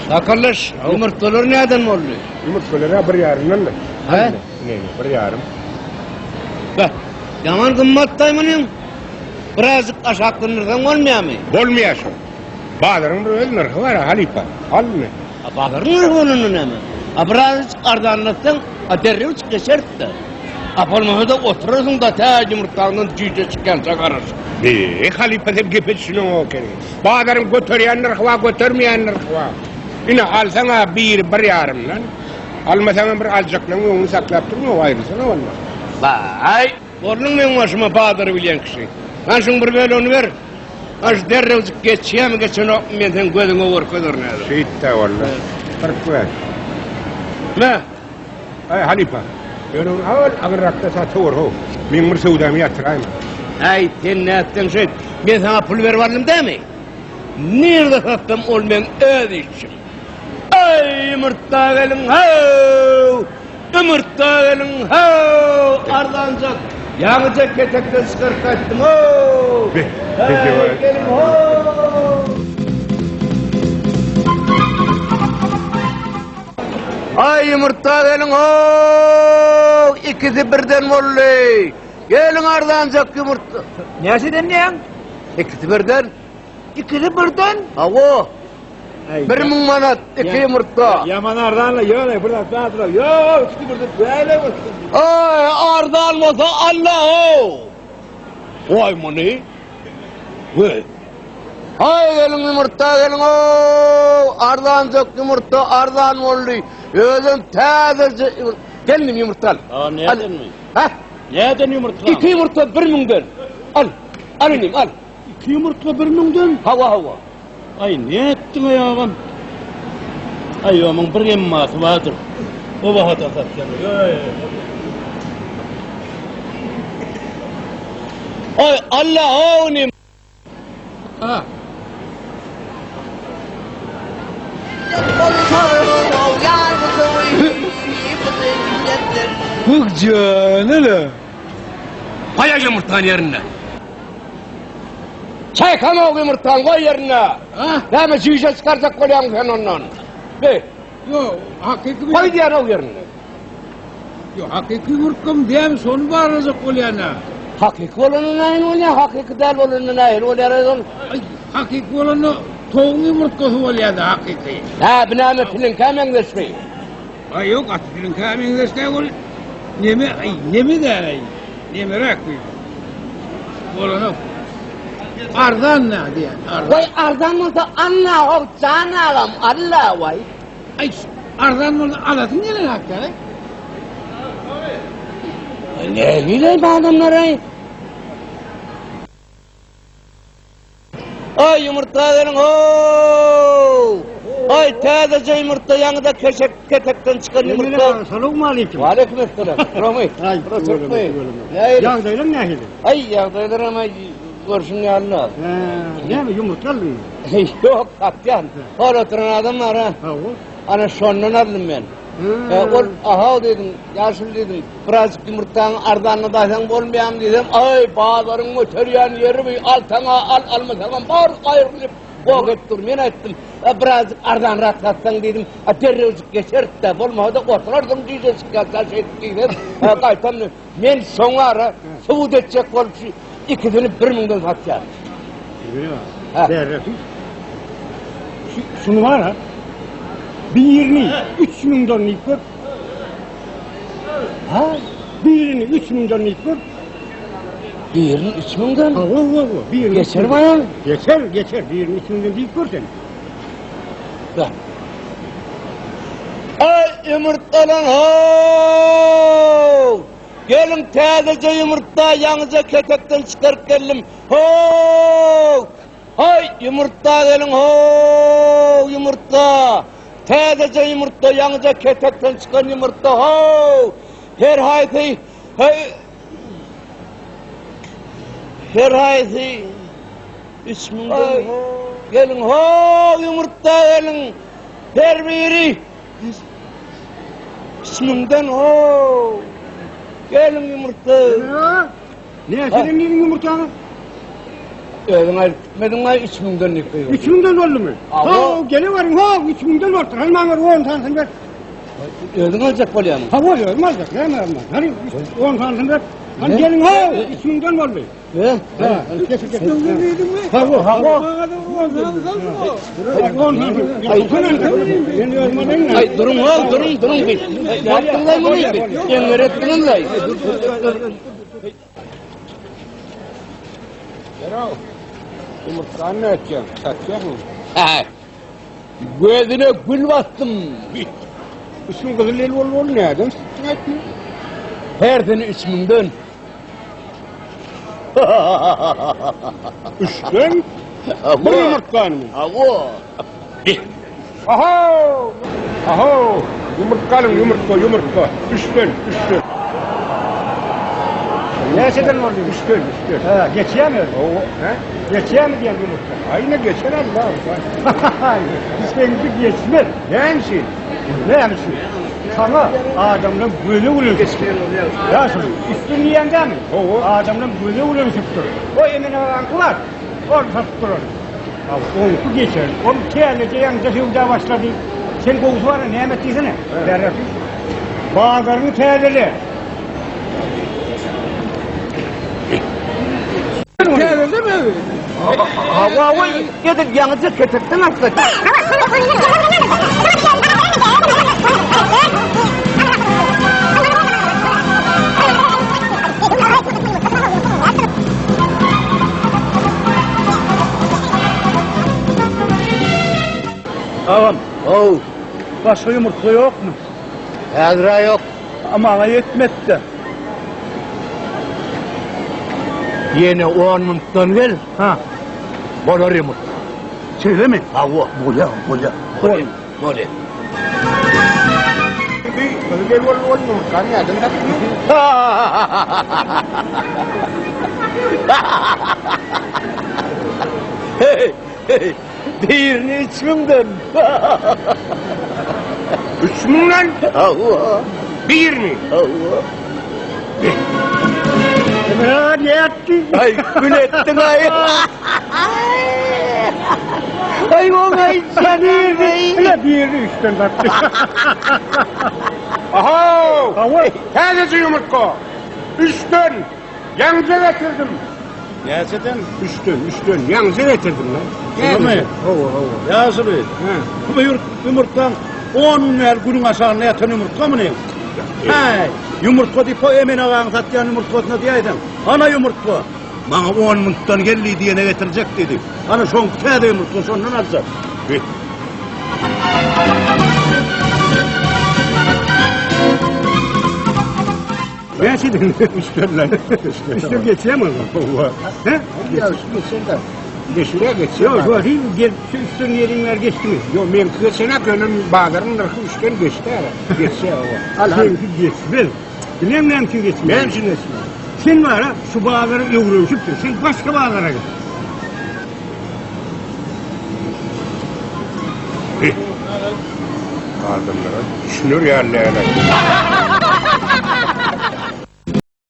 Sakaldaş, ýumurtgalar näden boldy? Ýumurtgalar-a bir ýarymdan-da. Hä? Ne, bir ýarym. Beh, ýaman gymmatdaý munyň. Birazjyk aşaklandyrsaň bolmaýarmy? Bolmaýar şol. Bazaryň bir öz nyrhy bar, halypa. Al indi. A bazaryň nyrhy bolanda näme? A birazjyk arzanlatsaň, a derrewjik geçeris-de. A bolmasa-da oturarsyň-da tä ýumurtgaňdan jüýje çykýança garaşyp. Be, halypa sen gepe düşüneňok ekeniň. Bazaryň göterýän nyrhy bar, götermeýän nyrhy bar. Ine, alsaň-a biri bir ýarymdan, almasaňam bir aljaklaryň öňüni saklap durma, aýrylsana onda. Baý, bolduň meň başyma bazary bilýän kişi. Hany şuň bir bölegini ber. Hany şu derrewjik geçýärmi, geçenokmy, men seň gözüňe görkezerin häzir. Şeýt-dä walla. 45. Me. Aý, halypa, ýöne ony al, agyrrakda satawer, how. Meň bir söwdamy ýatyraýma. Äý, sen nätseň şeýt. Men saňa pul berip aldym dämi? Nirde satsam, ol meň öz işim. Äý, ýumurtga geliň, how! Ýumurtga geliň, how! Arzanjak. Ýaňyja ketekden çykaryp gaýtdym, how! Äý, geliň, how! Aý ýumurtga geliň how ikisi birden boldy. Geliň arzanjak ýumurtga. Näçeden diýýäň? Ikisi birden. Ikisi birden? Hawa. 1000 manat iki ýumurtga. Ýaman arzanla ýöne bir zat bardyr. Ýok, ikisi birden däl. Aý arzan bolsa alla how. Goý muny. Goý. Haý geliň ýumurtga geliň ow! Arzanjak ýumurtga arzan boldy. Özem täzeje ýumurtga. Gel inim ýumurtga al. A nädenmi? Ha? Näden ýumurtga? Iki ýumurtga bir müňden. Al. Al inim al. Iki ýumurtga bir müňden? Hawa hawa. Aý nätdiň aý agam? Aý onuň bir emmasy bardyr. O bahada satýan. Aý Allah ow inim. Goý ýumurtgany ýerinde. Çaýkanok ýumurtgany goý ýerinde. Näme jüýje çykarjak bolýaň sen ondan? Be. Ýok, hakyky Goý diýen o ýerinde. Ýok, hakyky ýumurtgamy dämi şony barlajak bolýan-a. Hakyky bolanda nähili bolýar, hakyky däl bolanda nähili bolýar ol? Aý, hakyky bolanda towugyň ýumurtgasy bolýar-da hakyky. Hä, bu näme piliňkä meňzeşmi? Aý, ýok, gaty piliňkä meňzeş däl ol. Neme, aý, neme däl-aý. Nemeräk bu. Bolanok. Arzan-da diýýän, arzan. Waý, arzan bolsa alna-how, jan agam, al-la, waý. Aý, arzan bolsa alasyň gelen hakda. Nähili bu adamlar aý? Aý ýumurtga beriň how! Aý täzeje ýumurtga ýaňyda keşek ketekden çykan ýumurtga. Salowmaleýkim. Waleýkim esselam. Romy. Aý, Ýagdaýlar nähili? Aý ýagdaýlar hem aý görşüň ýaly. Hä, näme ýumurtga aldyňmy? Ýok, satýan. Hol oturan adam bar ha. Hawa. Ana şondan aldym men. Ol aha diýdim, ýaşuly diýdim, birazjyk ýumurtgaňy arzanladaýsaň bolmaýarmy diýsem, aý bazaryň göterýän ýeri bu, alsaň-a al, almasaňam bar gaýrylyp gok edip dur. Men aýtdym, a birazjyk arzanrak satsaň diýdim, a derrewjik geçeris-dä, bolmasa-da oturarsyň jüýje çykýança şeýdip diýsem, gaýtam Men şoňa ara subut etjek bolup şu ikisini bir müňden satýan. Berresi. Şunu var ha. Birini üç müňden diýip gör. Ha? Birini üç müňden diýip gör. Birini üç müňden? Hawa, hawa, hawa. Birini Geçer bayan. Geçer, geçer. Birini üç müňden diýip gör sen. Da. Aý ýumurtgalan how! Geliň täzeje ýumurtga ýaňyja ketekden çykaryp geldim. How! Haý ýumurtga geliň how ýumurtga! Täzeje ýumurtga ýaňyja ketekden çykan ýumurtga how! Her haýsy heý Her haýsy 3000-den geliň how ýumurtga geliň! Her biri üç müňden ho. Geliň ýumurtga. Näçeden diýdiň ýumurtgany? Özüň aýdyp gitmediňmi üç müňden diýip gygyrdym. Üç müňden boldumy? Hawa. Haw, gele baryň, haw, üç müňden bolupdyr. Hany maňa bir on sanysyny ber. Özüň aljak bolýarmyň? Hawa, özüm aljak, näme alman. Hany, on sanysyny ber. Hany geliň, haw, üç müňden boldy. He? Ha, getir, getir. Hawa, hawa. On sanysyny. Ay, Men özüm alayyn. Ay duruň haw, duruň, duruň bir. Nätdiňlaý muny bir? Eňňer etdiňlaý. Ýaraw. Ýumurtgany nätýäň? Satýaňmy? Hä. Gözüne gül basdym. Üstüň gyzyl el bolup ol näden satdyň aýtmy? Hersini üç müňden. Üçden? Bir ýumurtganymy? Hawa. Aho! Aho! Ýumurtga alyň, ýumurtga, ýumurtga. Üçden, üçden. Näçeden boldy? Üçden, üçden. Ha, geçýärmi? Hawa, he? Geçýärmi diýen ýumurtga? Aýna geçer Allah. Seňki geçmez. Näme üçin? Näme üçin? Saňa adamlar göze gülüşipdir. Ýaşuly, üstün diýen dämi? Hawa. Adamlar göze gülüşipdir. O Emin agaňky bar. Ol satyp duran. Oňky geçer. Ol täzeje ýaňja söwda başlady. Sen gowusy bar, näme et diýsene? Bäri Bazaryňy täzele. Täzedemi? Hawa, we edil ýaňyja ketekden atdy. Agam, Ow, başga ýumurtga ýokmy? häzir-ä ýok. A maňa ýetmedi-de. Ýene on minutdan gel. Ha. Bolar ýumurtga. Şeýlemi? Hawa. Bolýar, bolýar. Bolýar. Bolýar. Gyzyl el bolup ol ýumurtgany näden satdyň? Hey, hey, birini üç müňden. Üç müňden? Hawa. Birini? Hawa. Ha, ne etdi? Ay gül ettin ay. Ay oň ay canım. Bile birini üçden satdy. Aho! Hawa. Täzeje ýumurtga. Üçden. Ýaňja getirdim. Näçeden? Üçden, üçden. Ýaňja getirdim lan. Şumy? Hawa, hawa. Ýaşuly. He. Bu ýurt ýumurtgaň 10 gün bäri günüň aşagynda ýatan ýumurtga muny. Häý, ýumurtga diýip o Emin agaň satýan ýumurtgasyna diýäýseň. Ana ýumurtga. Maňa 10 minutdan gel diýdi, ýene getirjek diýdi. Ana şoňky täze ýumurtga şondan aljak. Näçeden? Üçden lan. Üçden geçýärmi o? Hawa. He? Ya şu geçen de. Geçire geçýär. Ýok, şu değil, gel, şu üçden ýeriň ber geçdimi? Ýok, meňki geçenak, ýöne bazaryň nyrhy üçden geçdi ara. Geçýär hawa. Al, al. Seňki geçmez. Bilem näme üçin geçmez. Näme üçin geçmez? Sen bara şu bazara öwrenişipsiň. Sen başga bazara git. Adamlara düşüner ýaly däl.